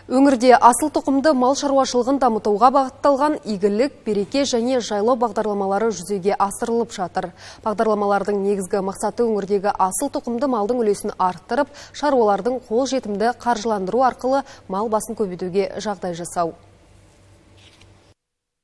Өңірде асыл тұқымды мал шаруашылығын дамытуға бағытталған «Игілік», «Береке» және «Жайлау» бағдарламалары жүзеге асырылып жатыр. Бағдарламалардың негізгі мақсаты – өңірдегі асыл тұқымды малдың үлесін арттырып, шаруалардың қол жетімді қаржыландыру арқылы мал басын көбейтуге жағдай жасау.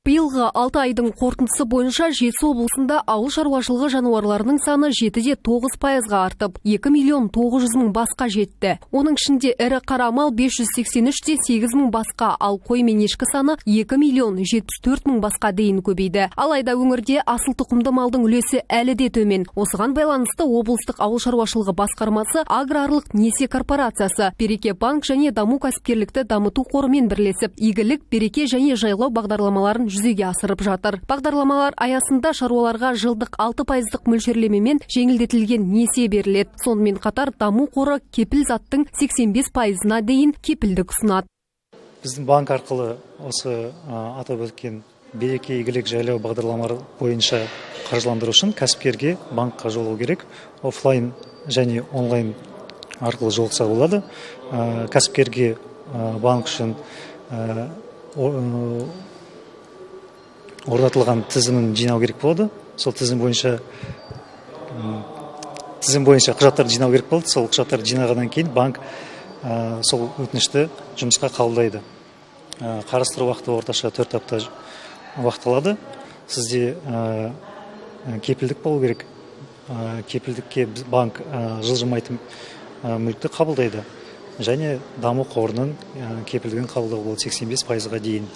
Биылғы 6 айдың қорытындысы бойынша Жетісу облысында ауыл шаруашылығы жануарларының саны 7,9%-ға артып, 2 миллион 900 мың басқа жетті. Оның ішінде ірі қара мал 583,8 мың басқа, ал қой мен ешкі саны 2 миллион 74 мың басқа дейін көбейді. Алайда өңірде асыл тұқымды малдың үлесі әлі де төмен. Осыған байланысты облыстық ауыл шаруашылығы басқармасы Аграрлық несие корпорациясы, Береке банк және Даму кәсіпкерлікті дамыту қорымен бірлесіп, «Игілік», «Береке» және «Жайлау» бағдарламаларын жүзеге асырып жатыр. Бағдарламалар аясында шаруаларға жылдық 6%-дық мөлшерлемемен жеңілдетілген несие беріледі. Сонымен қатар Даму қоры кепіл заттың 85%-ына дейін кепілдік ұсынады. Біздің банк арқылы осы атап өткен «Береке», «Игілік», «Жайлау» бағдарламалары бойынша қаржыландыру үшін кәсіпкерге банкқа жолығу керек. Офлайн және онлайн арқылы жолықса болады. Кәсіпкерге банк үшін орнатылған тізімін жинау керек болады. Сол тізім бойынша құжаттарды жинау керек болады. Сол құжаттарды жинағаннан кейін банк сол өтінішті жұмысқа қабылдайды. Қарастыру уақыты орташа 4 апта уақыт алады. Сізде кепілдік болу керек. Кепілдікке банк жылжымайтын мүлікті қабылдайды және Даму қорының кепілдігін қабылдауға болады 85%-ға дейін.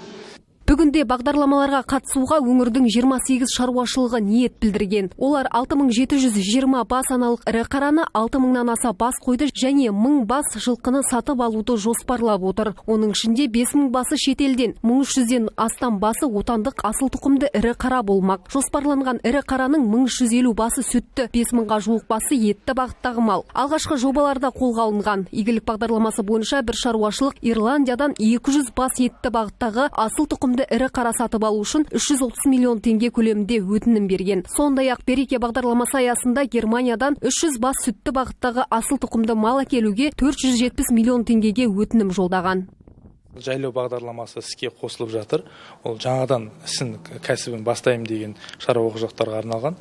Бүгінде бағдарламаларға қатысуға өңірдің 28 шаруашылығы ниет білдірген. Олар 6720 бас аналық ірі қараны, 6000-нан аса бас қойды және 1000 бас жылқыны сатып алуды жоспарлап отыр. Оның ішінде 5000 басы шетелден, 1300-ден астам басы отандық асыл тұқымды ірі қара болмақ. Жоспарланған ірі қараның 1350 басы сүтті, 5000-ға жуық басы етті бағыттағы мал. Алғашқы жобаларда қолға алынған. «Игілік» бағдарламасы бойынша бір шаруашылық Ирландиядан 200 бас етті бағыттағы асыл тұқымды ірі қара сатып алу үшін 330 миллион теңге көлемінде өтінім берген. Сондай-ақ «Береке» бағдарламасы аясында Германиядан 300 бас сүтті бағыттағы асыл тұқымды мал әкелуге 470 миллион теңгеге өтінім жолдаған. «Жайлау» бағдарламасы іске қосылып жатыр. Ол жаңадан ісін, кәсібін бастаймын деген шаруа қожалықтарға арналған.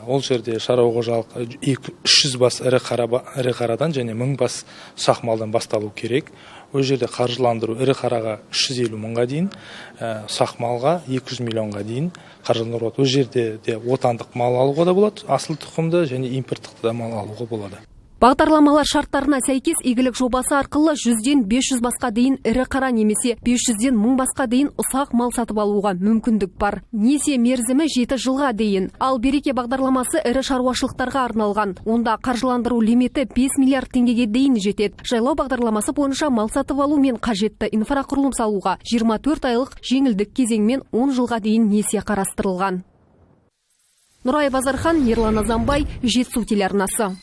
Ол жерде шаруа қожалық 300 бас ірі қарадан және 1000 бас ұсақ малдан басталу керек. Ол жерде қаржыландыру ірі қараға 350 мыңға дейін, ұсақ малға 200 миллионға дейін қаржыландыру болады. Ол жерде де отандық мал алуға да болады, асыл тұқымды және импорттық да мал алуға болады. Бағдарламалар шарттарына сәйкес, «Игілік» жобасы арқылы 100-ден 500 басқа дейін ірі қара немесе 500-ден 1000 басқа дейін ұсақ мал сатып алуға мүмкіндік бар. Несие мерзімі 7 жылға дейін. Ал «Береке» бағдарламасы ірі шаруашылықтарға арналған. Онда қаржыландыру лимиті 5 миллиард теңгеге дейін жетеді. «Жайлау» бағдарламасы бойынша мал сатып алу мен қажетті инфрақұрылым салуға 24 айлық жеңілдік кезеңмен 10 жылға дейін несие қарастырылған. Нұрай Базархан, Ерлан Азамбай, Жетісу телеарнасы.